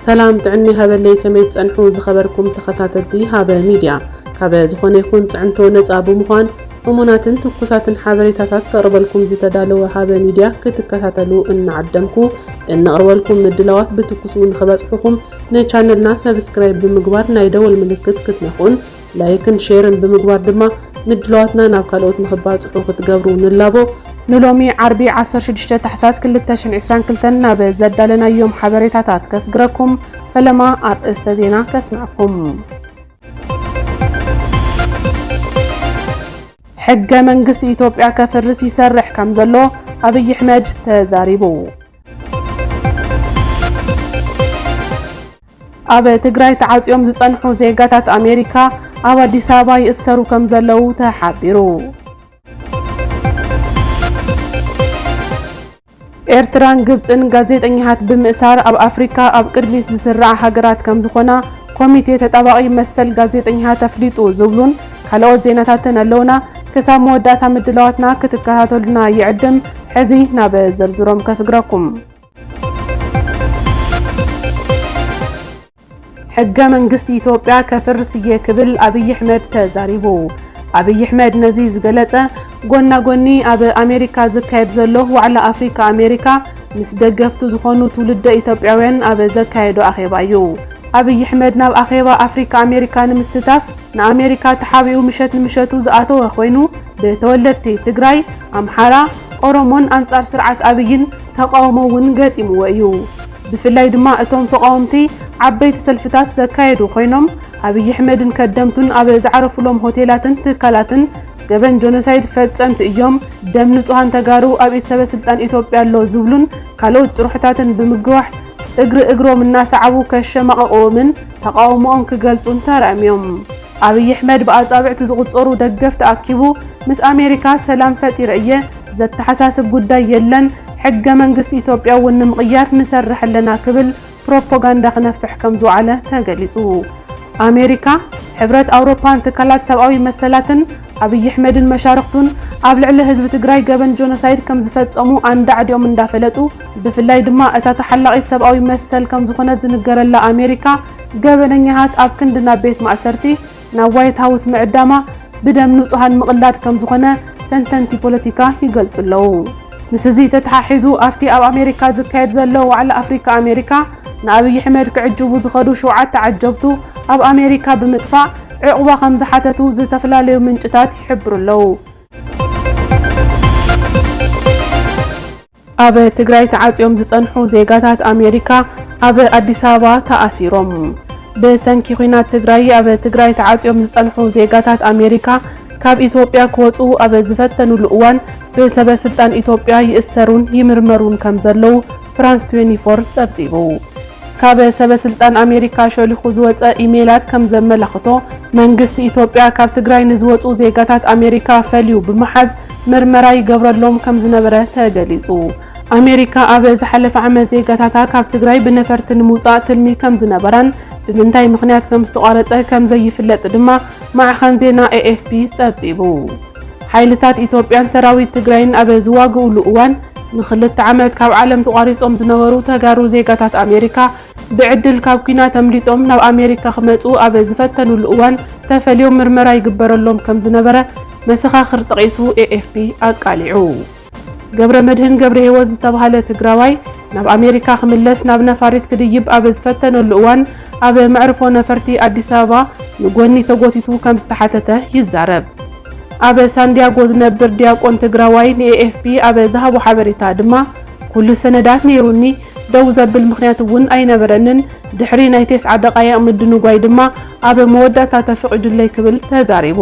ሰላም ጥዕና ይሃበለይ፣ ከመይ ትጸንሑ ዝኸበርኩም ተኸታተልቲ ሃበ ሚድያ? ካበ ዝኾነ ይኹን ጽዕንቶ ነጻ ብምዃን እሙናትን ትኩሳትን ሓበሬታታት ከቕርበልኩም ዝተዳለወ ሃበ ሚድያ ክትከታተሉ እናዓደምኩ፣ እነቕርበልኩም ምድላዋት ብትኩሱ ንኽበጽሑኹም ንቻነልና ሰብስክራይብ ብምግባር ናይ ደወል ምልክት ክትነኽኡን ላይክን ሼርን ብምግባር ድማ ምድላዋትና ናብ ካልኦት ንኽባጽሑ ክትገብሩ ንላቦ። ንሎሚ ዓርቢ ዓሰርተ ሽዱሽተ ታሕሳስ ክልተ ሽሕን ዕስራን ክልተን ናብ ዘዳለናዮም ሓበሬታታት ከስግረኩም፣ ፈለማ ኣርእስተ ዜና ከስምዐኩም። ሕገ መንግስቲ ኢትዮጵያ ከፍርስ ይሰርሕ ከም ዘሎ ኣብይ ኣሕመድ ተዛሪቡ። ኣብ ትግራይ ተዓጽዮም ዝጸንሑ ዜጋታት ኣሜሪካ ኣብ ኣዲስ ኣበባ ይእሰሩ ከም ዘለዉ ተሓቢሩ። ኤርትራን ግብጽን ጋዜጠኛታት ብምእሳር ኣብ ኣፍሪካ ኣብ ቅድሚት ዝስራዓ ሃገራት ከም ዝኾና ኮሚቴ ተጣባቒ መሰል ጋዜጠኛታት ኣፍሊጡ ዝብሉን ካልኦት ዜናታትን ኣለውና። ክሳብ መወዳእታ ምድላዋትና ክትከታተሉና ይዕድም። ሕዚ ናብ ዝርዝሮም ከስግረኩም። ሕገ መንግስቲ ኢትዮጵያ ከፍርስ እየ ክብል ኣብይ ኣሕመድ ተዛሪቡ። ኣብይ ኣሕመድ ነዚ ዝገለጸ ጎና ጎኒ ኣብ ኣሜሪካ ዝካየድ ዘሎ ዋዕላ ኣፍሪካ ኣሜሪካ ምስ ደገፍቱ ዝኾኑ ትውልደ ኢትዮጵያውያን ኣብ ዘካየዶ ኣኼባ እዩ። ኣብይ ኣሕመድ ናብ ኣኼባ ኣፍሪካ ኣሜሪካ ንምስታፍ ንኣሜሪካ ተሓቢኡ ምሸት ንምሸቱ ዝኣተወ ኮይኑ፣ ብተወለድቲ ትግራይ፣ ኣምሓራ፣ ኦሮሞን ኣንጻር ስርዓት ኣብይን ተቓውሞ እውን ገጢምዎ እዩ። ብፍላይ ድማ እቶም ተቓወምቲ ዓበይቲ ሰልፍታት ዘካየዱ ኮይኖም፣ ኣብይ ኣሕመድን ከደምቱን ኣብ ዝዓረፉሎም ሆቴላትን ትካላትን ገበን ጆኖሳይድ ፈጸምቲ እዮም፣ ደም ንጹሃን ተጋሩ ኣብ ኢድ ሰበ ስልጣን ኢትዮጵያ ኣሎ ዝብሉን ካልኦት ጭርሖታትን ብምግዋሕ እግሪ እግሮም እናሰዓቡ ከሸማቕቕዎምን ተቓውሞኦም ክገልጹን ተራእዮም። ኣብይ ኣሕመድ ብኣጻብዕቲ ዝቑጸሩ ደገፍቲ ኣኪቡ፣ ምስ ኣሜሪካ ሰላም ፈጢረ እየ፣ ዘተሓሳስብ ጉዳይ የለን፣ ሕገ መንግስቲ ኢትዮጵያ እውን ንምቕያር ንሰርሕ ኣለና ክብል ፕሮፓጋንዳ ክነፍሕ ከም ዝወዓለ ተገሊጹ። ኣሜሪካ፣ ሕብረት ኣውሮፓን ትካላት ሰብኣዊ መሰላትን ኣብይ ኣሕመድን መሻርኽቱን ኣብ ልዕሊ ህዝቢ ትግራይ ገበን ጆኖሳይድ ከም ዝፈጸሙ ኣንዳዕዲኦም እንዳፈለጡ፣ ብፍላይ ድማ እታ ተሓላቒት ሰብኣዊ መሰል ከም ዝኾነት ዝንገረላ ኣሜሪካ፣ ገበነኛታት ኣብ ክንዲ ናብ ቤት ማእሰርቲ ናብ ዋይት ሃውስ ምዕዳማ ብደም ንጹሃን ምቕላድ ከም ዝኾነ ተንተንቲ ፖለቲካ ይገልጹ ኣለዉ። ምስዚ ተተሓሒዙ ኣብቲ ኣብ ኣሜሪካ ዝካየድ ዘሎ ዋዕላ ኣፍሪካ ኣሜሪካ ንኣብይ ኣሕመድ ክዕጅቡ ዝኸዱ ሸውዓተ ዓጀብቱ ኣብ ኣሜሪካ ብምጥፋእ ዕቑባ ከም ዝሓተቱ ዝተፈላለዩ ምንጭታት ይሕብሩ ኣለዉ። ኣብ ትግራይ ተዓጽዮም ዝጸንሑ ዜጋታት ኣሜሪካ ኣብ ኣዲስ ኣበባ ተኣሲሮም። ብሰንኪ ኲናት ትግራይ ኣብ ትግራይ ተዓጽዮም ዝጸንሑ ዜጋታት ኣሜሪካ ካብ ኢትዮጵያ ክወጹ ኣብ ዝፈተኑሉ እዋን ብሰበ ስልጣን ኢትዮጵያ ይእሰሩን ይምርመሩን ከም ዘለዉ ፍራንስ ትዌንቲ ፎር ጸብጺቡ። ካብ ሰበ ስልጣን ኣሜሪካ ሸሊኹ ዝወጸ ኢሜላት ከም ዘመላኽቶ፣ መንግስቲ ኢትዮጵያ ካብ ትግራይ ንዝወጹ ዜጋታት ኣሜሪካ ፈልዩ ብምሓዝ ምርመራ ይገብረሎም ከም ዝነበረ ተገሊጹ። ኣሜሪካ ኣብ ዝሓለፈ ዓመት ዜጋታታ ካብ ትግራይ ብነፈርቲ ንምውጻእ ትልሚ ከም ዝነበራን ብምንታይ ምኽንያት ከም ዝተቋረጸ ከም ዘይፍለጥ ድማ ማዕኸን ዜና ኤ ኤፍ ፒ ጸብጺቡ። ሓይልታት ኢትዮጵያን ሰራዊት ትግራይን ኣብ ዝዋግኡሉ እዋን፣ ንኽልተ ዓመት ካብ ዓለም ተቋሪጾም ዝነበሩ ተጋሩ ዜጋታት ኣሜሪካ ብዕድል ካብ ኲናት ኣምሊጦም ናብ ኣሜሪካ ክመጹ ኣብ ዝፈተኑሉ እዋን፣ ተፈልዮም ምርመራ ይግበረሎም ከም ዝነበረ መሰኻኽር ጠቒሱ ኤ ኤፍ ፒ ኣቃሊዑ። ገብረ መድህን ገብረ ህይወት ዝተባህለ ትግራዋይ ናብ ኣሜሪካ ክምለስ ናብ ነፋሪት ክድይብ ኣብ ዝፈተነሉ እዋን፣ ኣብ መዕርፎ ነፈርቲ ኣዲስ ኣበባ ንጎኒ ተጎቲቱ ከም ዝተሓተተ ይዛረብ። ኣብ ሳንዲያጎ ዝነብር ዲያቆን ትግራዋይ ን ኤ ኤፍ ፒ ኣብ ዝሃቦ ሓበሬታ ድማ፣ "ኩሉ ሰነዳት ነይሩኒ፣ ደው ዘብል ምኽንያት እውን ኣይነበረንን፣ ድሕሪ ናይ ተስዓ ደቓይቕ ምድንጓይ ድማ ኣብ መወዳእታ ተፈቒዱለይ" ክብል ተዛሪቡ።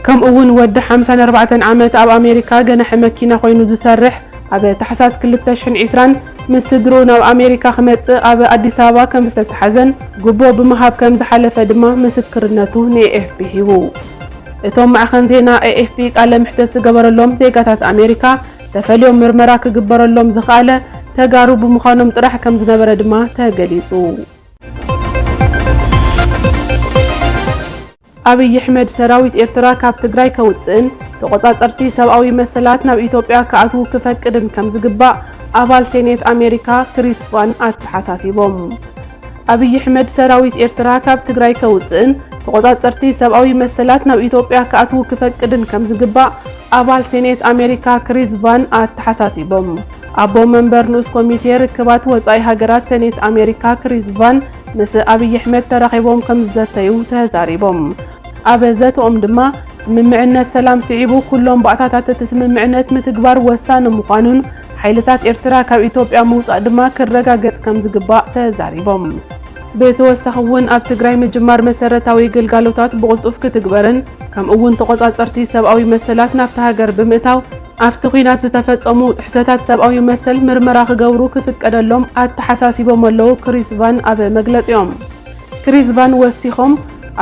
ከምኡ እውን ወዲ ሓምሳን ኣርባዕተን ዓመት ኣብ ኣሜሪካ ገናሒ መኪና ኮይኑ ዝሰርሕ፣ ኣብ ታሕሳስ ክልተ ሽሕን ዕስራን ምስ ስድርኡ ናብ ኣሜሪካ ክመጽእ ኣብ ኣዲስ ኣበባ ከም ዝተታሕዘን ጉቦ ብምሃብ ከም ዝሓለፈ ድማ ምስክርነቱ ን ኤ ኤፍ ፒ ሂቡ። እቶም ማዕኸን ዜና ኤ ኤፍ ፒ ቃለ መሕተት ዝገበረሎም ዜጋታት ኣሜሪካ፣ ተፈልዮም ምርመራ ክግበረሎም ዝኸኣለ ተጋሩ ብምዃኖም ጥራሕ ከም ዝነበረ ድማ ተገሊጹ። ኣብይ ኣሕመድ፣ ሰራዊት ኤርትራ ካብ ትግራይ ከውጽእን ተቖጻጸርቲ ሰብኣዊ መሰላት ናብ ኢትዮጵያ ክኣትዉ ክፈቅድን ከም ዝግባእ ኣባል ሴኔት ኣሜሪካ ክሪስ ቫን ኣተሓሳሲቦም። ኣብይ ኣሕመድ ሰራዊት ኤርትራ ካብ ትግራይ ከውፅእን ተቆፃፀርቲ ሰብኣዊ መሰላት ናብ ኢትዮጵያ ክኣትዉ ክፈቅድን ከም ዝግባእ ኣባል ሴኔት ኣሜሪካ ክሪስ ቫን ኣተሓሳሲቦም። ኣቦ መንበር ንኡስ ኮሚቴ ርክባት ወፃኢ ሃገራት ሴኔት ኣሜሪካ ክሪስ ቫን ምስ ኣብይ ኣሕመድ ተራኺቦም ከም ዝዘተዩ ተዛሪቦም። ኣብ ዘተኦም ድማ ስምምዕነት ሰላም ስዒቡ ኩሎም ባእታታት እቲ ስምምዕነት ምትግባር ወሳኒ ምዃኑን ሓይልታት ኤርትራ ካብ ኢትዮጵያ ምውፃእ ድማ ክረጋገፅ ከም ዝግባእ ተዛሪቦም። ብተወሳኺ እውን ኣብ ትግራይ ምጅማር መሰረታዊ ግልጋሎታት ብቕልጡፍ ክትግበርን ከምኡ እውን ተቆፃፀርቲ ሰብኣዊ መሰላት ናብቲ ሃገር ብምእታው ኣብቲ ኲናት ዝተፈጸሙ ጥሕሰታት ሰብኣዊ መሰል ምርመራ ክገብሩ ክፍቀደሎም ኣተሓሳሲቦም ኣለዉ ክሪስ ቫን ኣብ መግለጺኦም። ክሪስ ቫን ወሲኾም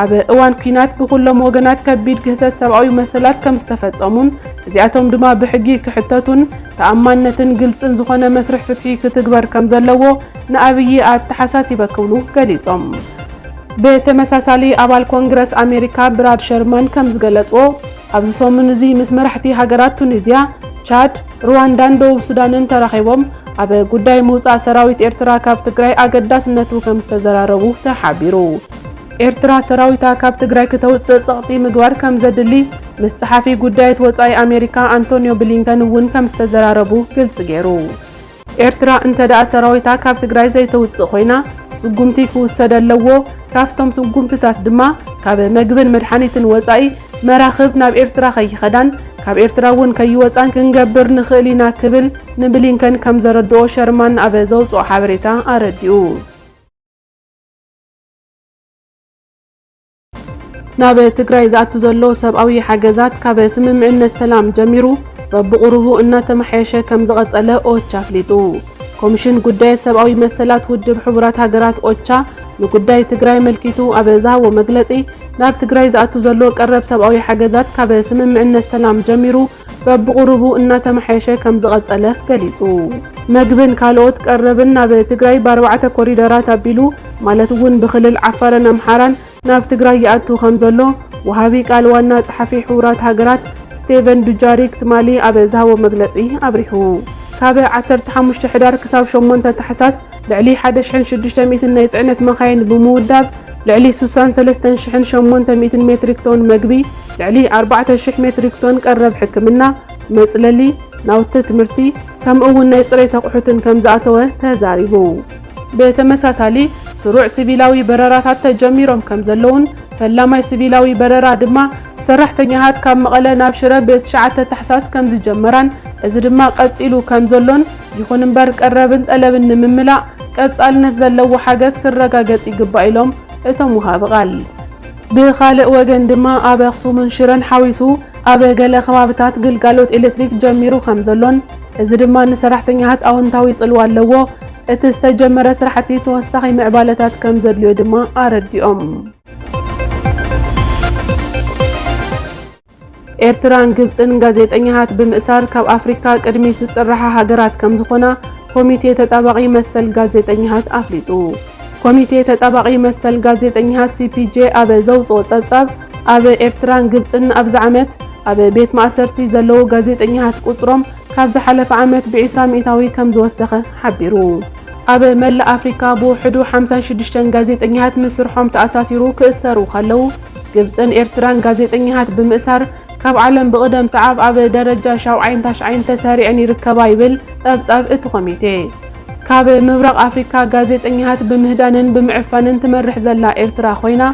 ኣብ እዋን ኲናት ብኩሎም ወገናት ከቢድ ግህሰት ሰብኣዊ መሰላት ከም ዝተፈጸሙን እዚኣቶም ድማ ብሕጊ ክሕተቱን ተኣማንነትን ግልጽን ዝኾነ መስርሕ ፍትሒ ክትግበር ከም ዘለዎ ንኣብይ ኣተሓሳሲበ ክብሉ ገሊጾም። ብተመሳሳሊ ኣባል ኮንግረስ ኣሜሪካ ብራድ ሸርማን ከም ዝገለጽዎ ኣብዚ ሰሙን እዚ ምስ መራሕቲ ሃገራት ቱኒዝያ፣ ቻድ፣ ሩዋንዳን ደቡብ ሱዳንን ተራኺቦም ኣብ ጉዳይ ምውጻእ ሰራዊት ኤርትራ ካብ ትግራይ ኣገዳስነቱ ከም ዝተዘራረቡ ተሓቢሩ። ኤርትራ ሰራዊታ ካብ ትግራይ ክተውጽእ ጸቕጢ ምግባር ከም ዘድሊ ምስ ጸሓፊ ጉዳያት ወጻኢ ኣሜሪካ ኣንቶኒዮ ብሊንከን እውን ከም ዝተዘራረቡ ግልጺ ገይሩ። ኤርትራ እንተ ደኣ ሰራዊታ ካብ ትግራይ ዘይተውጽእ ኮይና ስጉምቲ ክውሰድ ኣለዎ። ካብቶም ስጉምትታት ድማ ካብ መግብን መድሓኒትን ወጻኢ መራኽብ ናብ ኤርትራ ከይኸዳን ካብ ኤርትራ እውን ከይወጻን ክንገብር ንኽእል ኢና ክብል ንብሊንከን ከም ዘረድኦ ሸርማን ኣብ ዘውጽኦ ሓበሬታ ኣረዲኡ። ናብ ትግራይ ዝኣቱ ዘሎ ሰብኣዊ ሓገዛት ካብ ስምምዕነት ሰላም ጀሚሩ በብቕሩቡ እናተመሓየሸ ከም ዝቐጸለ ኦቻ ኣፍሊጡ። ኮሚሽን ጉዳያት ሰብኣዊ መሰላት ውድብ ሕቡራት ሃገራት ኦቻ ንጉዳይ ትግራይ ኣመልኪቱ ኣብ ዝሃቦ መግለጺ ናብ ትግራይ ዝኣቱ ዘሎ ቀረብ ሰብኣዊ ሓገዛት ካብ ስምምዕነት ሰላም ጀሚሩ በብቕሩቡ እናተመሓየሸ ከም ዝቐጸለ ገሊጹ። መግብን ካልኦት ቀረብን ናብ ትግራይ ብኣርባዕተ ኮሪደራት ኣቢሉ ማለት እውን ብክልል ዓፋርን ኣምሓራን ናብ ትግራይ ይኣቱ ከም ዘሎ ወሃቢ ቃል ዋና ጸሓፊ ሕቡራት ሃገራት ስቴቨን ዱጃሪክ ትማሊ ኣብ ዝሃቦ መግለጺ ኣብሪሁ። ካብ ዓሰርተ ሓሙሽተ ሕዳር ክሳብ ሸሞንተ ታሕሳስ ልዕሊ ሓደ ሽሕን ሽዱሽተ ሚእትን ናይ ጽዕነት መኻይን ብምውዳብ ልዕሊ ስሳን ሰለስተን ሽሕን ሸሞንተ ሚእትን ሜትሪክ ቶን መግቢ፣ ልዕሊ ኣርባዕተ ሽሕ ሜትሪክ ቶን ቀረብ ሕክምና፣ መጽለሊ፣ ናውቲ ትምህርቲ፣ ከምኡ እውን ናይ ጽሬት ኣቑሑትን ከም ዝኣተወ ተዛሪቡ። ብተመሳሳሊ ስሩዕ ሲቪላዊ በረራታት ተጀሚሮም ከም ዘለውን ፈላማይ ሲቪላዊ በረራ ድማ ሰራሕተኛታት ካብ መቐለ ናብ ሽረ ብትሽዓተ ታሕሳስ ከም ዝጀመራን እዚ ድማ ቀጺሉ ከም ዘሎን ይኹን እምበር ቀረብን ጠለብን ንምምላእ ቀጻልነት ዘለዎ ሓገዝ ክረጋገጽ ይግባእ ኢሎም እቶም ወሃቢ ቃል። ብኻልእ ወገን ድማ ኣብ ኣኽሱምን ሽረን ሓዊሱ ኣብ ገለ ከባብታት ግልጋሎት ኤሌክትሪክ ጀሚሩ ከም ዘሎን እዚ ድማ ንሰራሕተኛታት ኣወንታዊ ጽልዋ ኣለዎ። እቲ ዝተጀመረ ስራሕቲ ተወሳኺ ምዕባለታት ከም ዘድልዮ ድማ ኣረዲኦም። ኤርትራን ግብጽን ጋዜጠኛታት ብምእሳር ካብ ኣፍሪካ ቅድሚት ዝጽርሓ ሃገራት ከም ዝኾና ኮሚቴ ተጣባቒ መሰል ጋዜጠኛታት ኣፍሊጡ። ኮሚቴ ተጣባቒ መሰል ጋዜጠኛታት ሲ ፒ ጄ ኣብ ዘውጽኦ ጸብጻብ ኣብ ኤርትራን ግብጽን ኣብዚ ዓመት ኣብ ቤት ማእሰርቲ ዘለዉ ጋዜጠኛታት ቁጽሮም ካብ ዝሓለፈ ዓመት ብ ዒስራ ሚእታዊ ከም ዝወሰኸ ሓቢሩ። ኣብ መላእ ኣፍሪካ ብውሕዱ ሓምሳን ሽዱሽተን ጋዜጠኛታት ምስ ስርሖም ተኣሳሲሩ ክእሰሩ ከለዉ ግብጽን ኤርትራን ጋዜጠኛታት ብምእሳር ካብ ዓለም ብቕደም ሰዓብ ኣብ ደረጃ ሻውዓይን ታሽዓይን ተሰሪዐን ይርከባ ይብል ጸብጻብ እቲ ኮሚቴ። ካብ ምብራቕ ኣፍሪካ ጋዜጠኛታት ብምህዳንን ብምዕፋንን ትመርሕ ዘላ ኤርትራ ኮይና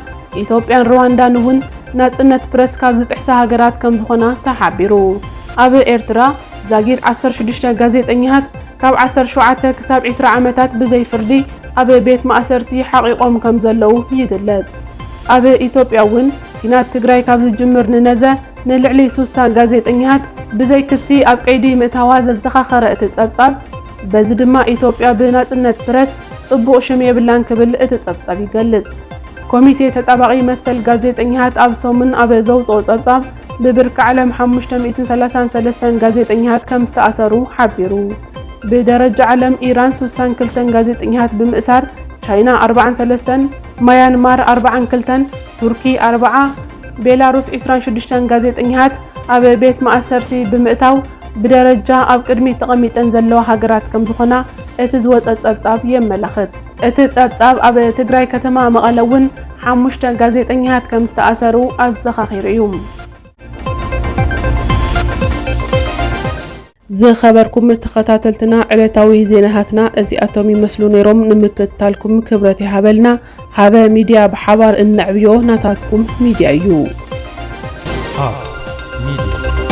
ኢትዮጵያን ሩዋንዳን እውን ናጽነት ፕረስ ካብ ዝጥሕሳ ሃገራት ከም ዝኾና ተሓቢሩ። ኣብ ኤርትራ ዛጊድ ዓሰርተ ሽዱሽተ ጋዜጠኛታት ካብ ዓሰርተ ሸውዓተ ክሳብ ዒስራ ዓመታት ብዘይ ፍርዲ ኣብ ቤት ማእሰርቲ ሓቒቖም ከም ዘለዉ ይግለጽ። ኣብ ኢትዮጵያ እውን ኲናት ትግራይ ካብ ዝጅምር ንነዘ ንልዕሊ ሱሳ ጋዜጠኛታት ብዘይ ክሲ ኣብ ቀይዲ ምእታዋ ዘዘኻኸረ እቲ ጸብጻብ በዚ ድማ ኢትዮጵያ ብናጽነት ፕረስ ጽቡቕ ሽም የብላን ክብል እቲ ጸብጻብ ይገልጽ። ኮሚቴ ተጣባቒ መሰል ጋዜጠኛታት ኣብ ሰሙን ኣብ ዘውጽኦ ጸብጻብ ብብርኪ ዓለም ሓሙሽተ ሚእትን ሰላሳን ሰለስተን ጋዜጠኛታት ከም ዝተኣሰሩ ሓቢሩ። ብደረጃ ዓለም ኢራን ሱሳን ክልተን ጋዜጠኛታት ብምእሳር ቻይና ኣርባዓን ሰለስተን፣ ማያንማር ኣርባዓን ክልተን፣ ቱርኪ ኣርባዓ፣ ቤላሩስ ዒስራን ሽዱሽተን ጋዜጠኛታት ኣብ ቤት ማእሰርቲ ብምእታው ብደረጃ ኣብ ቅድሚት ተቐሚጠን ዘለዋ ሃገራት ከም ዝኾና እቲ ዝወጸ ጸብጻብ የመላኽት። እቲ ጸብጻብ ኣብ ትግራይ ከተማ መቐለ እውን ሓሙሽተ ጋዜጠኛታት ከም ዝተኣሰሩ ኣዘኻኺሩ እዩ። ዝኸበርኩም ተኸታተልትና፣ ዕለታዊ ዜናታትና እዚኣቶም ይመስሉ ነይሮም። ንምክትታልኩም ክብረት ይሃበልና። ሃበ ሚድያ፣ ብሓባር እነዕብዮ፣ ናታትኩም ሚድያ እዩ። ሃበ